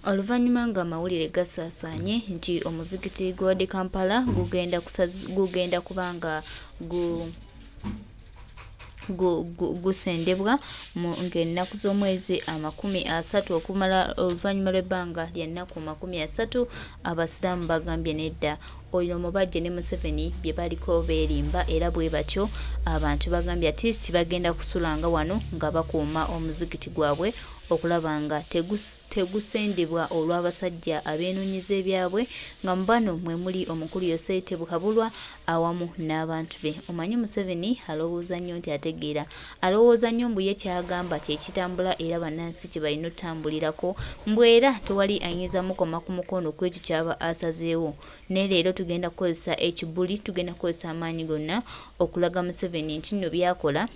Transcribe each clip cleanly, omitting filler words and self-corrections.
Oluvannyuma ng'amawulire gasaasaanye nti omuzikiti gwa Old Kampala gugenda gugenda kuba nga gusendebwa mu ng'ennaku z'omwezi 30 okumala oluvannyuma lw'ebbanga lya nnaku 30, Abasiraamu bagambye nedda. Oyo Mubajje ne Museveni bye baliko beerimba era bwe batyo abantu bagambye at least bagenda kusulanga wano nga bakuuma omuzikiti gwabwe okulaba nga tegusendebwa olw'abasajja abeenonyeza ebyabwe nga mu bano mwe muli omukulu Yoseri Tebuhabulwa awamu n'abantu be. Omanyi Museveni alowooza nnyo nti ategeera. Alowooza nnyo mbu ye ky'agamba kye kitambula era bannansi kye balina otambulirako mbu era tewali ayinza mukoma ku mukono ku ekyo ky'aba asazeewo. Naye leero tugenda kukozesa ekibuli, tugenda kukozesa amaanyi gonna okulaga Museveni nti nno by'akola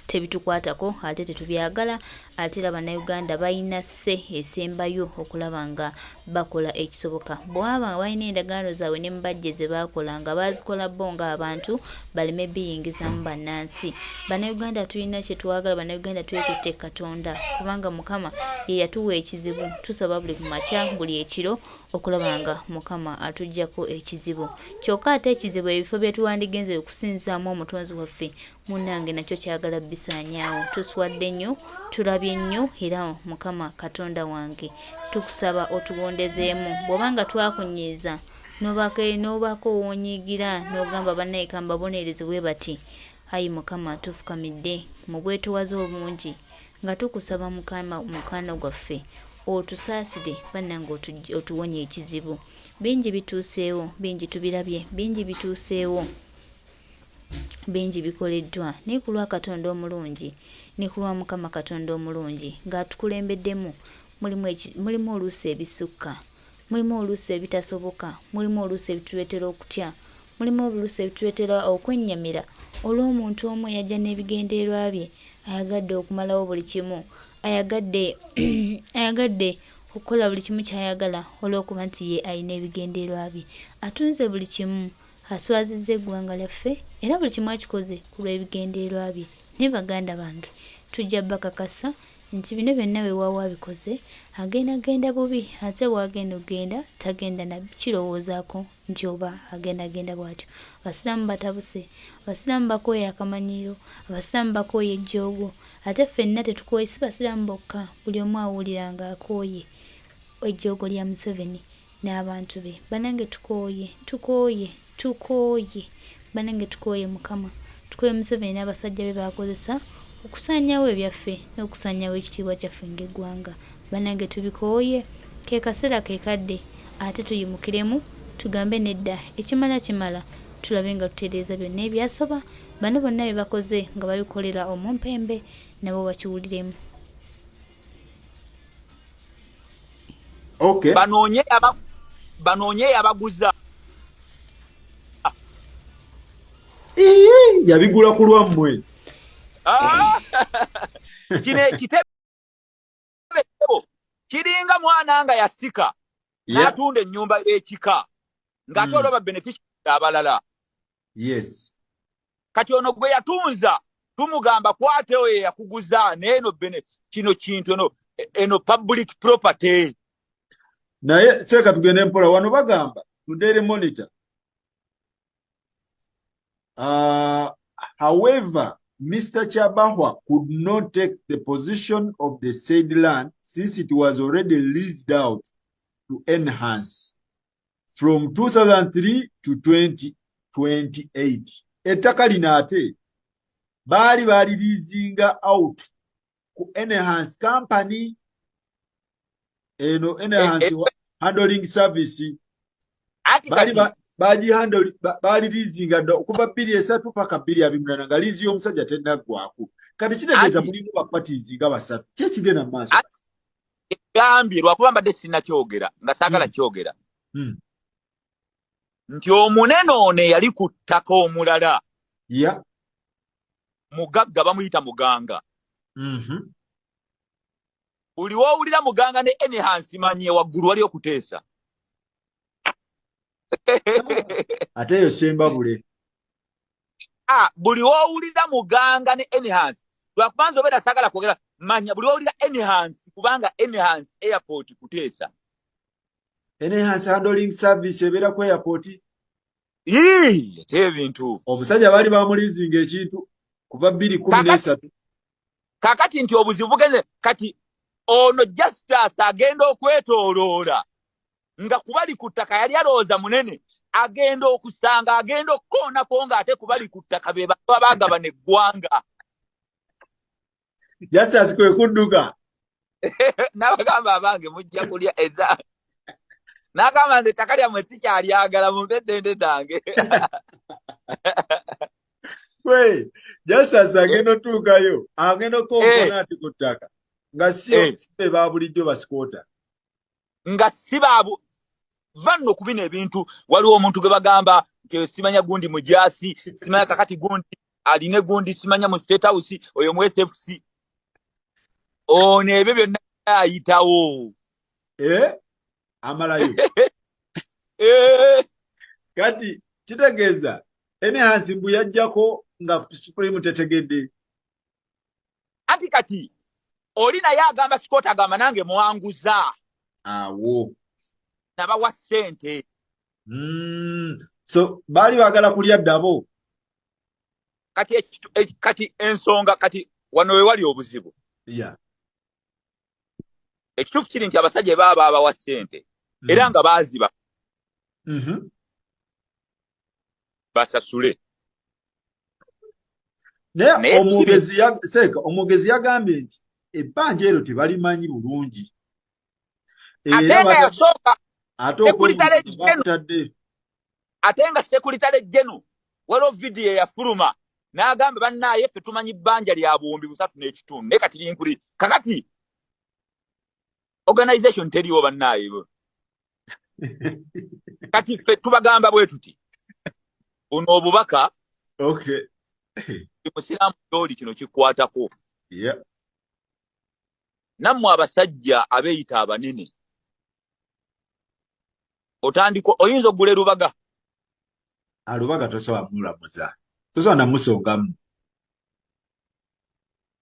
tebitukwatako ate tetubyagala ate era Bannayuganda balina sse esembayo okulaba nga bakola ekisoboka. Bwebaba nga balina endagaano zaabwe ne Mubajje ze baakola nga baazikola bo ng'abantu baleme biyingizaamu bannansi. Bannayuganda tulina kye twagala, Bannayuganda twekutte Katonda kubanga Mukama ye yatuwa ekizibu. Tusaba buli ku makya buli ekiro okulaba nga Mukama atuggyako ekizibu. Kyokka ate ekizibu ebifo bye tuwandigenze okusinzaamu Omutonzi waffe munnange nakyo kyagala bisaanyaawo. Tuswadde nnyo, tulabye nnyo era Mukama Katonda wange tukusaba otugondezeemu. Bw'oba nga twakunyiiza n'obaako w'onyiigira n'ogamba bannaye ka mbabonereze bwe bati, ayi Mukama tufukamidde mu bwetowaze obungi nga tukusaba Mukama mukwano gwaffe otusaasire bannange otuwonye ekizibu. Bingi bituuseewo, bingi tubirabye, bingi bituuseewo, bingi bikoleddwa naye ku lwa Katonda omulungi ne ku lwa Mukama Katonda omulungi ng'atukulembeddemu mulimu mulimu oluusi ebisukka, mulimu oluusi ebitasoboka, mulimu oluusi ebituleetera okutya, mulimu oluusi ebituleetera okwennyamira olw'omuntu omu eyajja n'ebigendererwa bye ayagadde okumalawo buli kimu, ayagadde ayagadde okukola buli kimu ky'ayagala olw'okuba nti ye alina ebigendererwa bye. Atunze buli kimu, aswazizza eggwanga lyaffe era buli kimu akikoze ku lw'ebigendererwa bye. Naye baganda bange tujja bakakasa nti bino byonna weewaawo abikoze agenda genda bubi ate bw'agenda okugenda tagenda na kirowoozaako nti oba agenda genda bw'atyo. Abasiraamu batabuse, Abasiraamu bakooye akamanyiiro, Abasiraamu bakooye ejjoogo ate ffenna tetukooye si Basiraamu bokka buli omu awulira ng'akooye ejjoogo lya Museveni n'abantu be. Bannange tukooye, tukooye, tukooye, bannange tukooye Mukama, tukooye Museveni n'abasajja be b'akozesa okusaanyaawo ebyaffe n'okusaanyaawo ekitiibwa kyaffe ng'eggwanga. Bannange tubikooye, ke kaseera ke kadde ate tuyimukiremu tugambe nedda ekimala kimala tulabe nga tutereeza byonna ebyasoba bano bonna bye bakoze nga babikolera omumpembe nabo bakiwuliremu. Okay. Banoonye banoonye yabaguza. Yabigula ku lwammwe. Ah! Kino ekitebe kiringa mwana nga yasika n'atunda ennyumba y'ekika ng'ate olwa ba beneficiary abalala. Yes. Kati ono gwe yatunza tumugamba kwate oyo eyakuguza naye eno bene kino kintu eno eno public property. Naye seeka tugende mpola wano bagamba mu Daily Monitor. However, Mr. Kyabahwa could not take the position of the said land since it was already leased out to Enhance from 2003 to 2028. Ettaka lino ate baali baliriizinga out ku Enhance company eno Enhance handling service baali baliriizinga dda okuva 23 paka 2028 nga liizi y'omusajja tennaggwako. Kati kitegeeza mulimu ba parties nga basatu. Ki ekigenda mu maaso? Gambye lwakuba mbadde sinakyogera nga saagala kyogera nti omunene ono eyali ku ttaka omulala mugagga bamuyita Muganga. Buli w'owulira Muganga ne Enhance manye waggulu wali okuteesa. Ate eyo Sembabule. Ah, buli w'owulira Muganga ne Enhance lwakuba nze obeera saagala kwogera manya buli w'owulira Enhance. Kubanga Enhance airport kuteesa. Enhance Handling Service ebeera ku airport. Ii, ate ebintu. Omusajja baali bamulizinga ekintu kuva 2013. Kakati nti obuzibu bugenze kati ono Justus agenda okwetooloola nga kubali ku ttaka yali alowooza munene, agenda okusanga agenda okukoonako ng'ate kubali ku ttaka be baba bagabana eggwanga. Justus kwe kudduka. N'abagamba abange mujja kulya eza. N'agamba nze ettaka lyammwe sikyalyagala, mumpe sente zange. Gwe Justus agenda otuukayo, agenda okukonkona ati ku ttaka nga si be ba bulijjo basikoota. Nga si baabu va nno ku bino ebintu. Waliwo omuntu gwe bagamba nti simanya gundi mujaasi, simanya kakati gundi aline gundi simanya mu State House, oyo mu SFC, ono ebyo byonna ayitawo. Amalayo. Kati kitegeeza Enhance mbu yajjako nga Supreme tetegedde. Anti kati oli naye agamba Scott agamba nange mwanguza. Awo. Nabawa ssente. So baali baagala kulya ddabo. Kati kati ensonga kati wano we wali obuzibu. Ekituufu kiri nti abasajja baba babawa ssente era nga baaziba. Basasule. Naye omwogezi seeka omwogezi yagambye nti ebbanja eryo tebalimanyi bulungi. Ate nga yasooka ate okwetadde. Ate nga sekuritale jeno waliwo vidiyo eyafuluma n'agamba bannaaye ffe tumanyi bbanja lya 3,500 naye kati linkuli kakati organization teriwo bannaaye kati ffe tubagamba bwe tuti buno obubaka musiraamu gy'oli kino kikwatako. Nammwe abasajja abeeyita abanene otandika oyinza okugula erubaga. Alubaga tosobola mulamuza, tosobola namusongamu.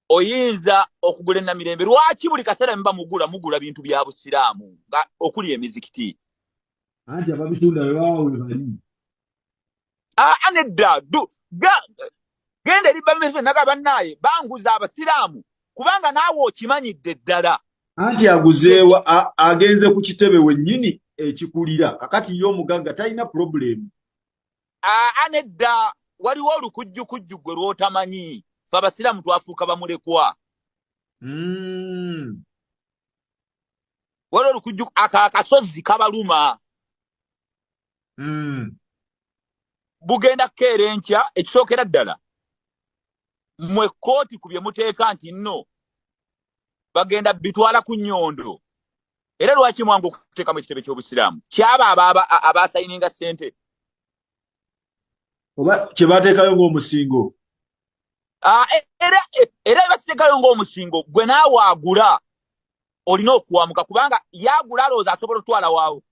Oyinza okugula enamirembe. Lwaki buli kaseera muba mugula mugula bintu bya busiraamu nga okuli emizikiti? Anti ababitunda be baba we bali. Aa nedda, genda eri bamize naga bannaaye banguza abasiraamu kubanga naawe okimanyidde ddala. Anti aguzeewa agenze ku kitebe wennyini ekikulira kakati ye omugagga talina pulobulemu. Aa nedda, waliwo olukujjukujju gwe lw'otamanyi. Ffe abasiraamu twafuuka bamulekwa. Waliwo olukujju ako akasozi kabaluma. Bugenda kukeera enkya ekisookera ddala mmwe kkooti ku bye muteeka nti nno bagenda bitwala ku nnyondo. Era lwaki mwangu okuteekamu ekitebe ky'obusiraamu kyaba abasayininga ssente oba kye bateekayo ng'omusingo? Era bakiteekayo ng'omusingo gwe naawe agula olina okuwamuka kubanga yagula alowooza asobola otwala waawo,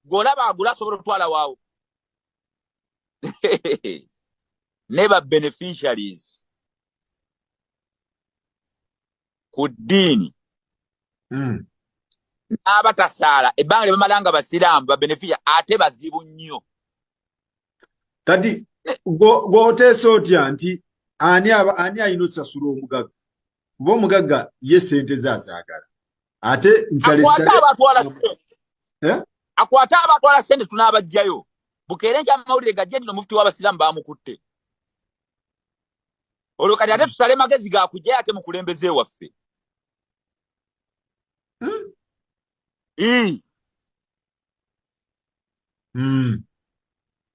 gw'olaba agula asobola otwala waawo. Ne ba beneficiaries ku ddiini n'abatasaala ebbanga lye bamala nga basiraamu ba beneficiary ate bazibu nnyo. Kati gw'oteesa otya nti ani alina okusasula omugagga? Kuba omugagga ye ssente ze azaagala ate akwate abatwala ssente tunaabajjayo bukeere nti amawulire gajje nti omufuti w'abasiraamu baamukutte. Olwo kati ate tusale magezi ga kujjayo ate mukulembeze waffe.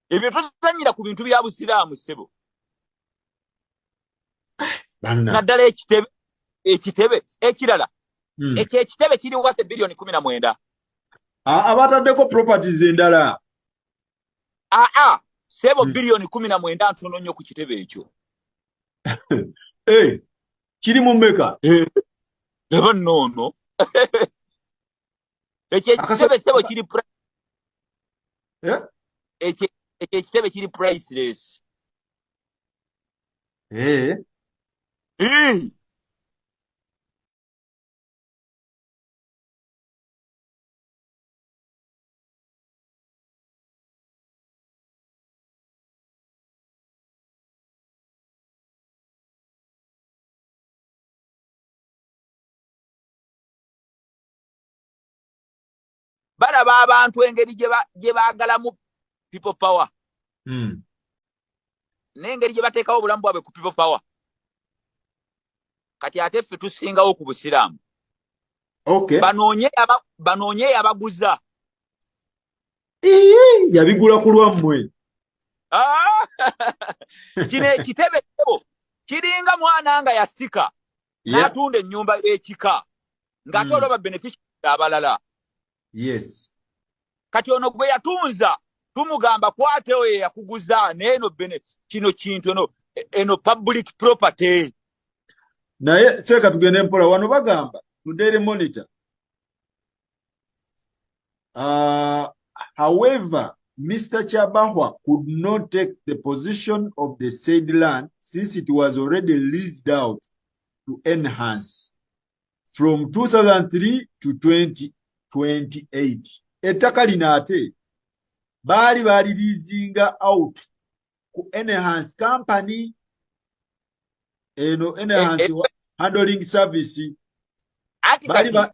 Ebyo tozannyira ku bintu bya busiraamu ssebo. Naddala ekitebe ekitebe ekirala ekyo ekitebe kiri worth 19 biliyoni. Abataddeko properties endala. Aa ssebo, 19 biliyoni ntono nnyo ku kitebe ekyo. Kiri mu mmeka? Eba nnoono ekyo ekitebe ssebo kiri ekyo ekitebe kiri priceless. Balaba abantu engeri gye baagalamu People Power n'engeri gye bateekawo obulamu bwabwe ku People Power. Kati ate ffe tusingawo ku Busiraamu. Banoonye yabaguza. Yabigula ku lwammwe. Ah! Kino ekitebe ssebo kiringa mwana nga yasika n'atunda ennyumba y'ekika ng'ate olaba beneficiaries abalala. Kati ono gwe yatunza tumugamba, kwate oyo eyakuguza neeno bene kino kintu eno public property. Naye seeka, tugende mpola. Wano bagamba ku Daily Monitor, however, Mr. Chabahwa could not take the position of the said land since it was already leased out to Enhance from 2003 to 2028. Ettaka lino ate baali baliriizinga out ku Enhance Company eno, Enhance Handling Service. Ati baali kati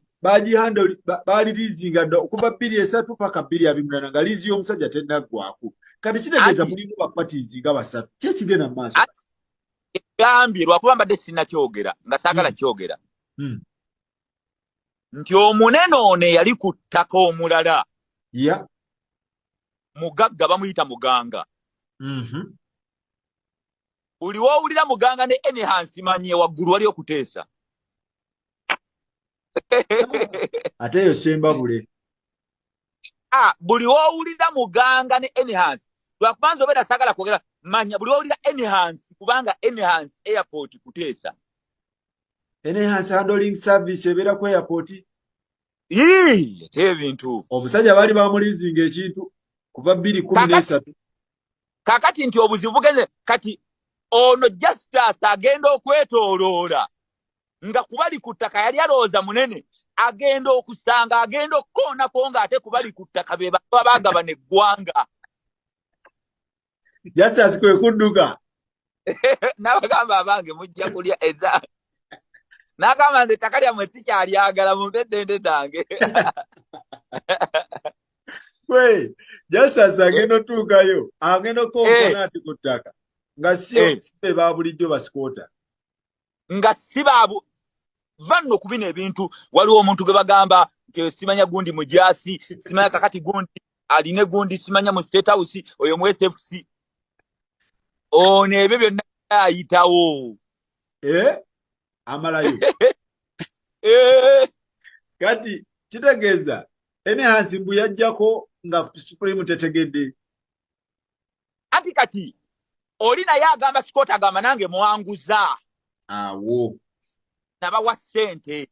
baliriizinga dda okuva 23 paka 2028, nga liizi y'omusajja tennaggwako. Kati kitegeeza mulimu ba parties nga basatu. Ki ekigenda mu maaso? Gambye lwakuba mbadde sinnakyogera nga saagala kyogera nti omunene ono eyali ku ttaka omulala mugagga, bamuyita Muganga. Buli woowulira Muganga ne Enhance, manye waggulu wali okuteesa. Ate eyo Sembabule. Ah, buli woowulira Muganga ne Enhance, lwakuba nze obeera saagala kwogera, manya buli woowulira Enhance, kubanga Enhance airport kuteesa. Enhance Handling Service ebeera ku airport. Ii, ate ebintu. Omusajja baali bamuliizinga ekintu kuva 2013. Kakati nti obuzibu bugenze kati ono Justus agenda okwetooloola nga kubali ku ttaka yali alowooza munene, agenda okusanga agenda okukoonako ng'ate kubali ku ttaka be baba baagabana eggwanga. Justus kwe kudduka. N'abagamba, abange mujja kulya eza, n'agamba nze ettaka lyammwe sikyalyagala, mumpe sente zange. Gwe Justus agenda otuukayo, agenda okukonkona ati ku ttaka nga si si be ba bulijjo basikoota. Nga si baabu va nno ku bino ebintu. Waliwo omuntu gwe bagamba nti simanya gundi mujaasi, simanya kakati gundi aline gundi, simanya mu State House, oyo mu SFC, ono ebyo byonna ayitawo. Eh? Amalayo. Kati kitegeeza Enhance mbu yajjako nga Supreme tetegedde. Anti kati oli naye agamba Scott, agamba nange mwanguza. Awo. Nabawa ssente.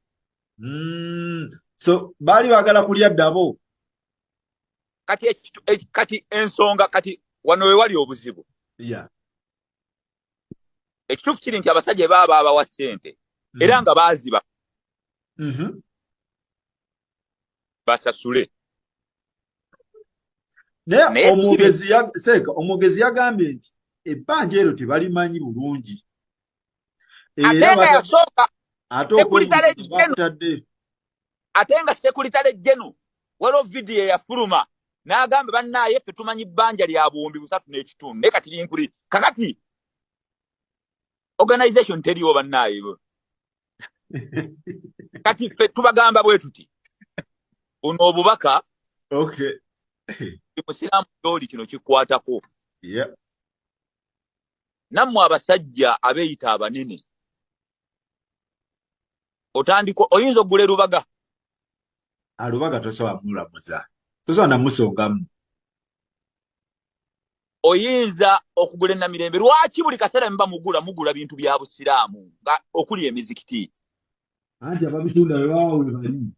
So baali baagala kulya ddabo. Kati kati ensonga kati wano we wali obuzibu. Ekituufu kiri nti abasajja baba babawa ssente era nga baaziba basasule. Naye Naye omwogezi seeka, omwogezi yagambye nti ebbanja eryo tebalimanyi bulungi. Ate era nga yasooka ate Secretary okwemulugunya General. bakutadde. Ate nga Secretary General, waliwo vidiyo eyafuluma n'agamba, bannaaye ffe tumanyi bbanja lya 3,500, naye kati linkuli kakati organization teriwo. Bannaaye, kati ffe tubagamba bwe tuti, buno obubaka musiraamu gyoli kino kikwatako. Nammwe abasajja abeeyita abanene, otandika oyinza okugula erubaga. Alubaga tosobola mulamuza, tosobola namusongamu. Oyinza okugula enamirembe. Lwaki buli kaseera muba mugula bintu bya busiraamu nga okuli emizikiti? Anti ababitunda bwe baba we bali.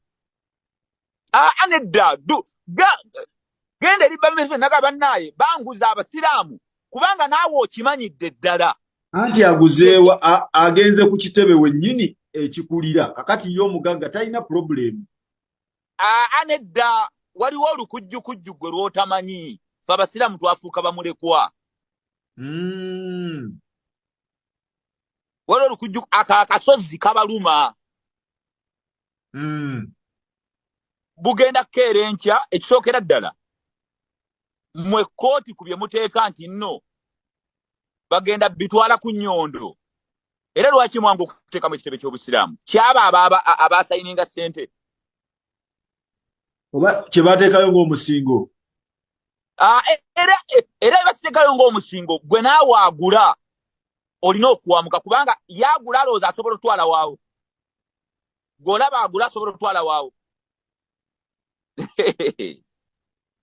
Aa, nedda. Genda eri bamize naga, bannaaye banguza abasiraamu, kubanga naawe okimanyidde ddala. Anti aguzeewa? Agenze ku kitebe wennyini ekikulira. Kakati ye omugagga talina problemu. Aa, nedda, waliwo olukujjukujju gwe lw'otamanyi. Fe abasiraamu twafuuka bamulekwa. Waliwo olukujju, ako akasozi kabaluma. Bugenda kukeera enkya. Ekisookera ddala, mmwe kkooti ku bye muteeka nti nno bagenda bitwala ku nnyondo, era lwaki mwangu okuteekamu ekitebe ky'Obusiraamu kyaba abasayininga ssente? Oba kye bateekayo ng'omusingo? Era bakiteekayo ng'omusingo. Gwe naawe agula olina okuwamuka, kubanga yagula alowooza asobola otwala waawo. Gweolaba agula asobola otwala waawo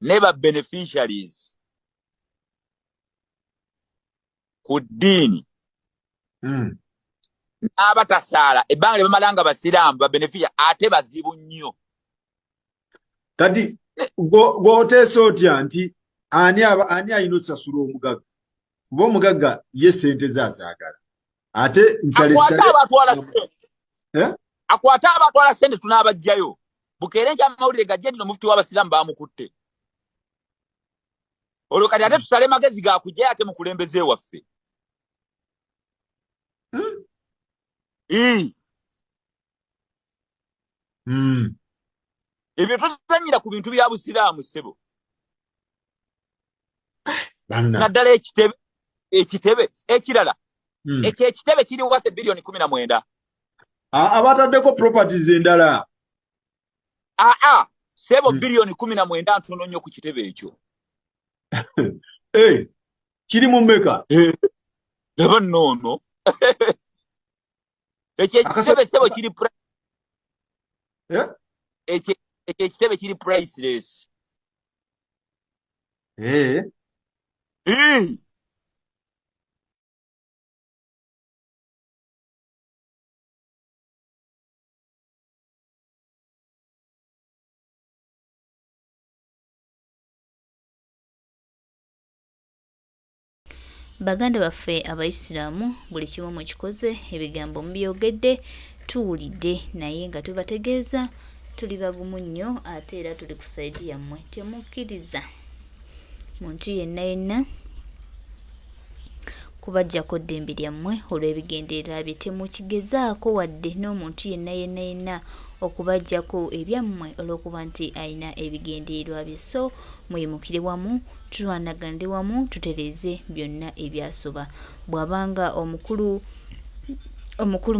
ne ba beneficiaries ku ddiini n'abatasaala ebbanga lye bamala nga basiraamu, ba beneficiary ate bazibu nnyo. Kati gw'oteesa otya nti ani alina osasula omugagga? Kuba omugagga ye sente ze azaagala, ate akwate abatwala sente. Eh? Akwate abatwala sente, tunaabajjayo. Bukeere nti amawulire gajje nti omufuti w'abasiraamu bamukutte. Olwo kati ate tusale magezi ga kujjayo ate mukulembeze waffe. Ebyo tozanyira ku bintu bya busiraamu, ssebo. Naddala ekitebe ekirala. Ekyo ekitebe kiri worth 19 biliyoni. Abataddeko properties endala. Aa, ssebo, 19 biliyoni ntono nnyo ku kitebe ekyo. Eh, kiri mu mmeka? Eba nnoono ekyo ekitebe, ssebo, kiri Eh? Ekyo ekitebe kiri priceless. Eh. Eh. Baganda baffe Abayisiraamu, buli kimu mukikoze, ebigambo mubyogedde, tuwulidde, naye nga tubategeeza tuli bagumu nnyo ate era tuli ku side yammwe. Temukkiriza muntu yenna yenna kubaggyako ddembe lyammwe olw'ebigendererwa bye. Temukigezaako wadde n'omuntu yenna yenna yenna okubaggyako ebyammwe olw'okuba nti alina ebigendererwa bye. So muyimukire wamu, tulwanaganire wamu, tutereeze byonna ebyasoba. Bw'abanga omukulu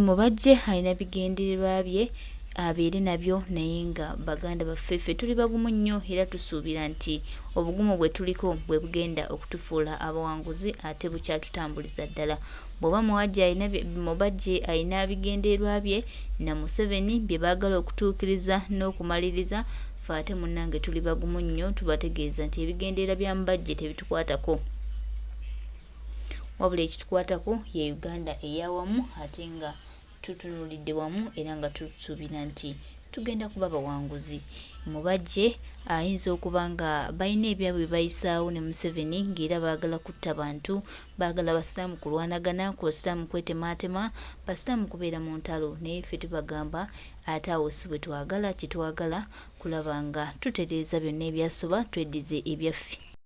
Mubajje alina bigendererwa bye, abeere nabyo, naye nga baganda baffe ffe tuli bagumu nnyo era tusuubira nti obugumu bwe tuliko bwe bugenda okutufuula abawanguzi ate bukyatutambuliza ddala. Bw'oba Mubajje alina bigendererwa bye na Museveni bye baagala okutuukiriza n'okumaliriza, ffe ate munnange tuli bagumu nnyo, tubategeeza nti ebigendererwa bya Mubajje tebitukwatako, wabula ekitukwatako ye Uganda eyawamu, ate nga tutunuulidde wamu era nga tusuubira nti tugenda kuba bawanguzi. Mubajje ayinza okuba nga balina ebyabwe bye bayisaawo ne Museveni, ng'era baagala kutta bantu, baagala basiraamu kulwanagana, basiraamu kwetemaatema, basiraamu kubeera mu ntalo, naye ffe tubagamba ate awo si bwe twagala. Kye twagala kulaba nga tutereeza byonna ebyasoba, tweddize ebyaffe.